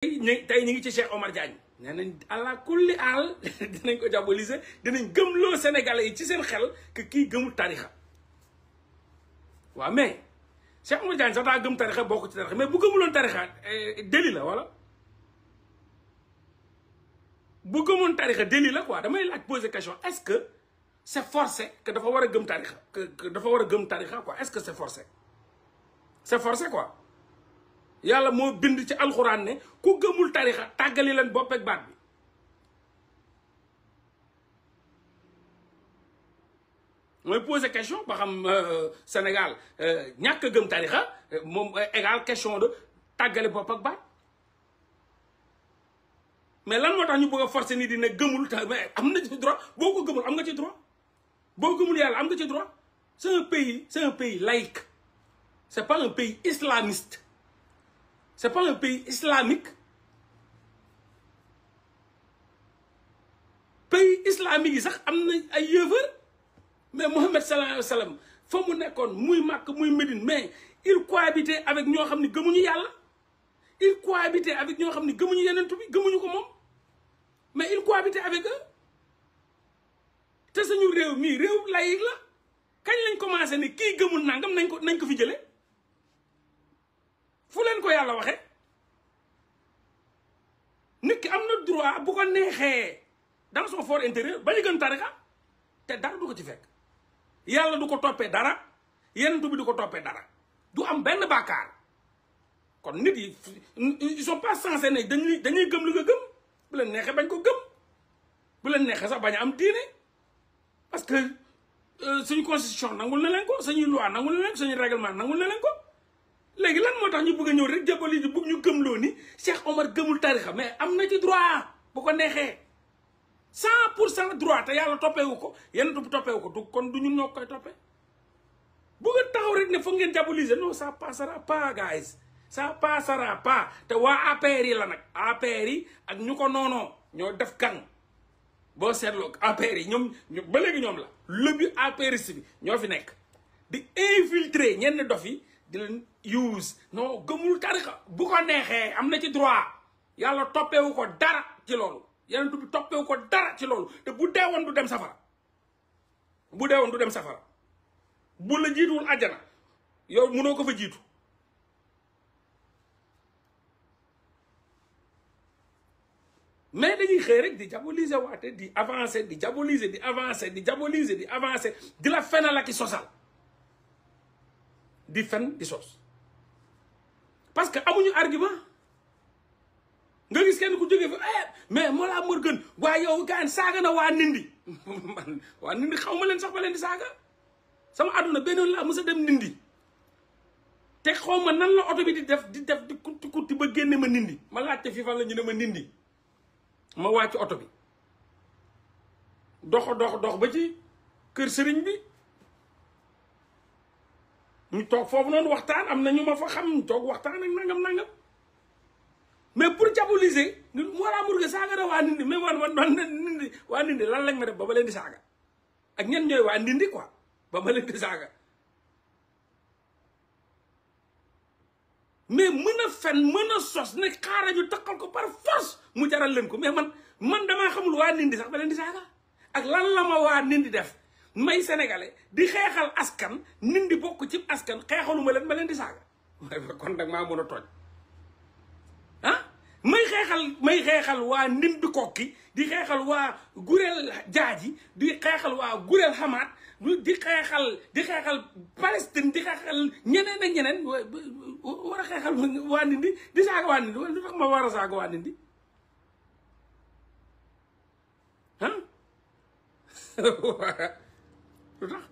tey ñu ngi ci Cheikh Omar Diagne nee nañ àla kulli àll dinañ ko diaboliser dinañ gëmloo Sénégalais yi ci seen xel que kii gëmul tarixa waaw mais Cheikh Omar Diagne sax daa gëm tarixa bokk ci tarixa mais bu gëmuloon tarixa déli la wala bu gëmoon tarixa déli la quoi damay laaj poser question est-ce que c'est forcé que dafa war a gëm tarixa que dafa war a gëm tarixa quoi est-ce que c'est forcé quoi yàlla moo bind ci alxuraan ne ku gëmul tarixa tàggali leen bopp ak baat bi mooy poser question ba xam Sénégal ñàkk a gëm tarixa moom égal question de tàggale bopp ak baat mais lan moo tax ñu bëgg a forcer nit di ne gëmul mais am na ci droit boo ko gëmul am nga ci droit boo gëmul yàlla am nga ci droit c'est un pays laïque c'est pas un pays islamiste c'est pas un pays islamique pays islamique yi sax am na ay yëfër mais Mohammed sallallahu alayhi wa sallam fa mu nekkoon muy Makk muy Médine mais il cohabitait avec ñoo xam ne gëmuñu yàlla il cohabitait avec ñoo xam ne gëmuñu yeneen bi gëmuñu ko moom mais il cohabitait avec eux te suñu réew mii réew laïque la kañ lañ commencé ne kii gëmul nangam nañ ko fi jële fu leen ko yàlla waxe nit ki am na droit bu ko neexee dans son fort intérieur ba ñu gën tarixa te dara du ko ci fekk yàlla du ko toppee dara yeneen bi du ko toppee dara du am benn bàkkaar kon nit yi ils sont pas censés ne dañuy gëm lu nga gëm bu leen neexee bañ ko gëm bu leen neexee sax bañ a am diine parce que suñu constitution nangul na leen ko suñuy loi nangul na leen ko suñuy règlement nangul na leen ko léegi lan moo tax ñu bëgg a ñëw rek jàppale bëgg ñu gëmloo ni Cheikh Omar gëmul tarixa mais am na ci droit bu ko neexee 100% droit te yàlla toppeewu ko yenn bu toppeewu ko du kon du ñun ñoo koy toppee bu nga taxaw rek ne foog ngeen diaboliser non ça passera pas guys ça passera pas te waa APR yi la nag APR yi ak ñu ko noonoo ñoo def gang boo seetloo APR yi ñoom ba léegi ñoom la lobby APRiste bi ñoo fi nekk di infiltrer ñenn dof yi di leen use non gëmul tarixa bu ko neexee am na ci droit yàlla toppeewu ko dara ci loolu yeneen bi toppeewu ko dara ci loolu te bu deewoon du dem safara bu deewoon du dem safara bu la jiituwul àjjana yow mënoo ko fa jiitu mais dañuy xëy rek di diaboliser waate di avancer di diaboliser di avancer di diaboliser di avancer di la fenal ak i sosal di fen di sos parce que amuñu argument nga gis kenn ku jógee fa mais Mollah Morgun waaye yow gaan saaga na waa Ndindi man waa Ndindi xaw ma leen sax ba leen di saaga sama àdduna benn laa mës a dem Ndindi te xaw ma nan la oto bi di def di kutti ba génne ma Ndindi ma laajte fii fan la ñu ne ma Ndindi ma wàcc oto bi dox ba ci kër sëriñ bi ñu toog foofu noonu waxtaan am na ñu ma fa xam toog waxtaan ak nangam mais pour diaboliser Mollah Morgun saaga na waa Ndindi mais man Ndindi waa Ndindi lan lañ ma def ba ma leen di saaga ak ñen ñooy waa Ndindi quoi ba ma leen di saaga mais mën a fen mën a sos ne xaaral ñu takkal ko par force mu jaral leen ko mais man damaa xamul waa Ndindi sax ba leen di saaga ak lan la ma waa Ndindi def may sénégalais di xeexal askan Ndindi bokk ci askan xeexaluma leen ma leen di saaga kon nag maa mën a tooñ ah may xeexal waa Ndindi kokki di xeexal waa Gurel Jaaji di xeexal waa Gurel Hamaat di xeexal Palestine di xeexal ñeneen ak ñeneen war a xeexal waa Ndindi di saaga waa Ndindi wala lu tax ma war a saaga waa Ndindi ah lu tax